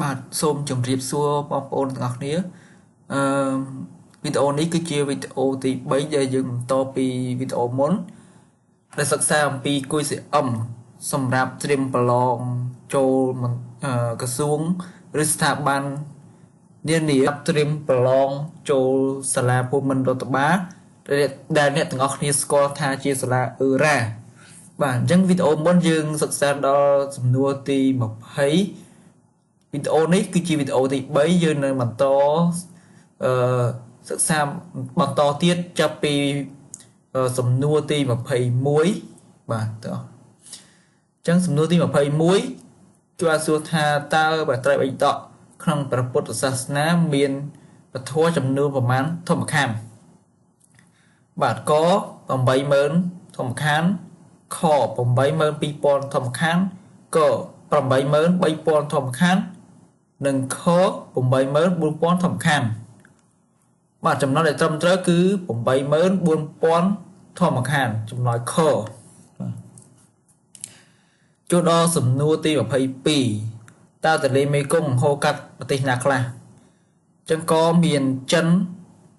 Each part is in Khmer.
បាទសូមជម្រាបសួរបងប្អូនទាំងអស់គ្នាអឺវីដេអូនេះគឺជាវីដេអូទី3ដែលយើងបន្តពីវីដេអូមុនដែលសិក្សាអំពី QCM សម្រាប់ត្រៀមប្រឡងចូលក្រសួងឬស្ថាប័ននានាត្រៀមប្រឡងចូលសាលាភូមិន្ទរដ្ឋបាលដែលអ្នកទាំងអស់គ្នាស្គាល់ថាជាសាលាអឺរ៉ាបាទអញ្ចឹងវីដេអូមុនយើងសិក្សាដល់សំណួរទី20វីដេអូនេះគឺជាវីដេអូទី3យើងនឹងបន្តសិក្សាបន្តទៀតចាប់ពីសំណួរទី21បាទតោះអញ្ចឹងសំណួរទី21គឺសួរថាតើព្រះត្រៃបិដកក្នុងព្រះពុទ្ធសាសនាមានពធចំនួនប្រមាណធម្មខណ្ឌបាទក 80000 ធម្មខណ្ឌខ 82000 ធម្មខណ្ឌក 83000 ធម្មខណ្ឌនិងខ 84000 ធម្មខណ្ឌបាទចំណុចដែលត្រឹមត្រូវគឺ 84000 ធម្មខណ្ឌចំណុចខចូលដល់សំណួរទី22តើទន្លេមេគង្គហូរកាត់ប្រទេសណាខ្លះចឹងក៏មានចិន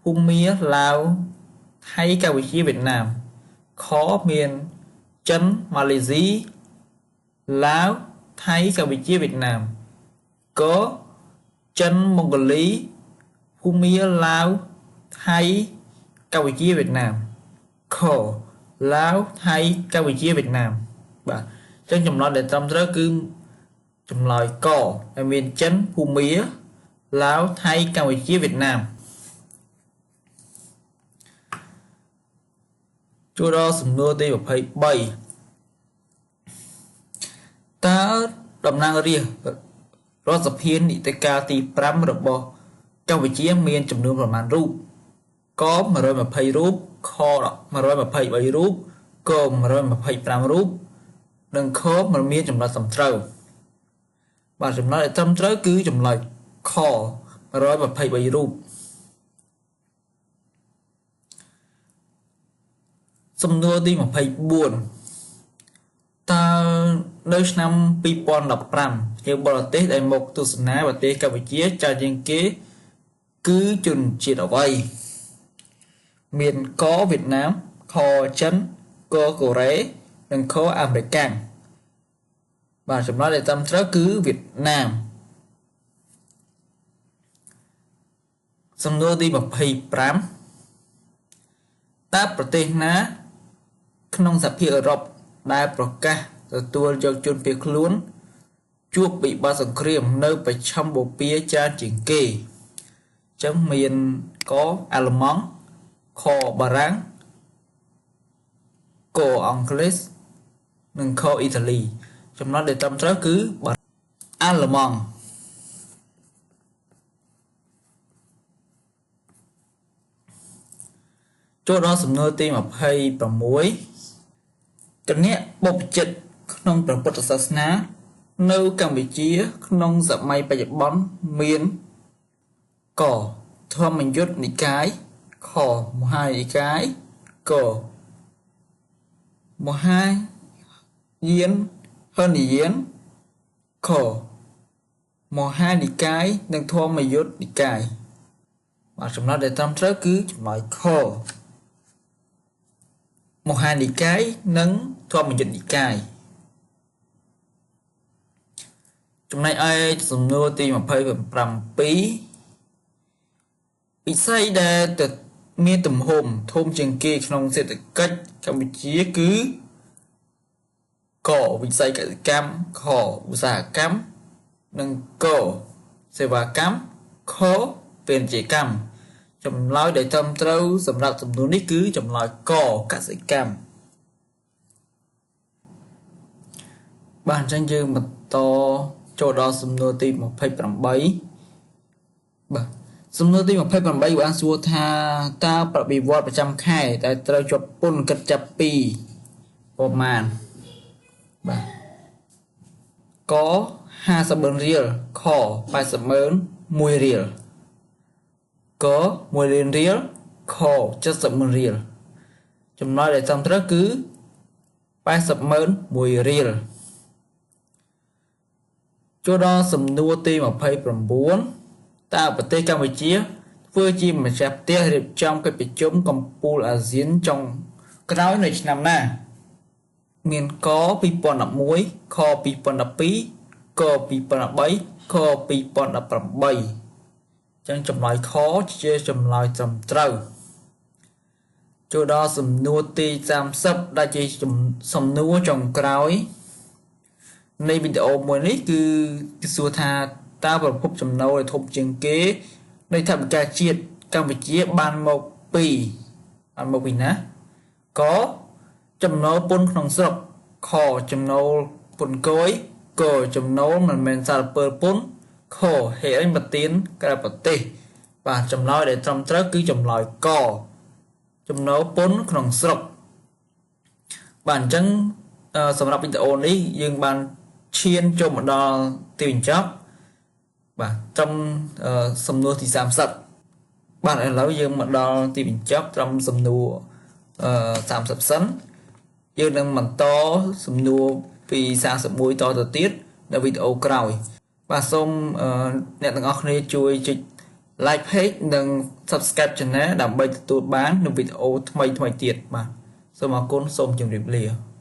ភូមាឡាវថៃកម្ពុជាវៀតណាមខមានចិនម៉ាឡេស៊ីឡាវថៃកម្ពុជាវៀតណាមកចិនម៉ុងហ្គូលីភូមាឡាវថៃកម្ពុជាវៀតណាមខឡាវថៃកម្ពុជាវៀតណាមបាទអញ្ចឹងចំណុចដែលត្រឹមត្រូវគឺចម្លើយកដែលមានចិនភូមាឡាវថៃកម្ពុជាវៀតណាមចូលដល់សំណួរទី23តើតំណាងរាស្ត្ររដ្ឋសភានីតិកាលទី5របស់កម្ពុជាមានចំនួនប្រមាណរូបក120រូបខ123រូបក125រូបនិងខមិនមានចម្លើយត្រឹមត្រូវបាទចម្លើយត្រឹមត្រូវគឺចម្លើយខ123រូបសំណួរទី24តើនៅឆ្នាំ2015ភ្ញៀវបរទេសដែលមកទស្សនាប្រទេសកម្ពុជាច្រើនជាងគេគឺជនជាតិអ្វីមានកវៀតណាមខចិនកកូរ៉េនិងខអាមេរិកាំងបាទចម្លើយដែលត្រឹមត្រូវគឺវៀតណាមសំណួរទី25តើប្រទេសណាក្នុងសហភាពអឺរ៉ុបដែលប្រកាសទទួលយកជនភៀសខ្លួនជួបវិបត្តិសង្គ្រាមនៅប្រឆាំបូព៌ាច្រើនជាងគេអញ្ចឹងមានកអាល្លឺម៉ង់ខបារាំងកអង់គ្លេសនិងខអ៊ីតាលីចំណុចដែលត្រឹមត្រូវគឺអាល្លឺម៉ង់ចូលដល់សំណួរទី26គណៈបព្វជិតក្នុងព្រះពុទ្ធសាសនានៅកម្ពុជាក្នុងសម័យបច្ចុប្បន្នមានកធម្មយុត្តនិកាយខមហានិកាយកមហាយានហនិយានខមហានិកាយនិងធម្មយុត្តនិកាយបាទចំណុចដែលត្រឹមត្រូវគឺចម្លើយខមហានិកាយនិងធម្មយុត្តនិកាយចំណែកឯសំណួរទី27វិស័យដែលមានទំហំធំជាងគេក្នុងសេដ្ឋកិច្ចកម្ពុជាគឺកវិស័យកសិកម្មខឧស្សាហកម្មនិងកសេវាកម្មខពាណិជ្ជកម្មចម្លើយដែលត្រឹមត្រូវសម្រាប់សំណួរនេះគឺចម្លើយកកសិកម្មបាទអញ្ចឹងយើងបន្តចូលដល់សំណួរទី28បាទសំណួរទី28បានសួរថាតើប្រវិវត្តប្រចាំខែដែលត្រូវជាប់ពន្ធគិតចាប់ពីប្រមាណបាទក50រៀលខ801រៀលក1លានរៀលខ700,000រៀលចំណុចដែលត្រឹមត្រូវគឺ801រៀល ចូលដល់សំណួរទី29 តើប្រទេសកម្ពុជាធ្វើជាម្ចាស់ផ្ទះរៀបចំកិច្ចប្រជុំកំពូលអាស៊ានចុងក្រោយនៅឆ្នាំណា? មានក2011 ខ2012 ក2013 ខ2018។ ចឹងចម្លើយខជាចម្លើយត្រឹមត្រូវ។ ចូលដល់សំណួរទី30 ដែលជាសំណួរចុងក្រោយនៃវីដេអូមួយនេះ គឺគេសួរថា តើប្រភពចំណូលដែលធំជាងគេនៃថវិកាជាតិកម្ពុជាបានមកពីណា? កចំណូលពន្ធក្នុងស្រុក ខចំណូលពន្ធគយ កចំណូលមិនមែនសារពើពន្ធ ខហិរញ្ញប្បទានក្រៅប្រទេស។ បាទ ចម្លើយដែលត្រឹមត្រូវគឺចម្លើយក ចំណូលពន្ធក្នុងស្រុក។ បាទ អញ្ចឹងសម្រាប់វីដេអូនេះ យើងបានឈានចូលមកដល់ទីបញ្ចប់ បាទ ត្រឹមសំណួរទី30។ បាទ ឥឡូវយើងមកដល់ទីបញ្ចប់ត្រឹមសំណួរ30សិន យើងនឹងបន្តសំណួរពី31តទៅទៀតនៅវីដេអូក្រោយ។ បាទ សូមអ្នកទាំងអស់គ្នាជួយចុច like page និង subscribe channel ដើម្បីទទួលបាននូវវីដេអូថ្មីៗទៀត។ បាទ សូមអរគុណ សូមជម្រាបលា។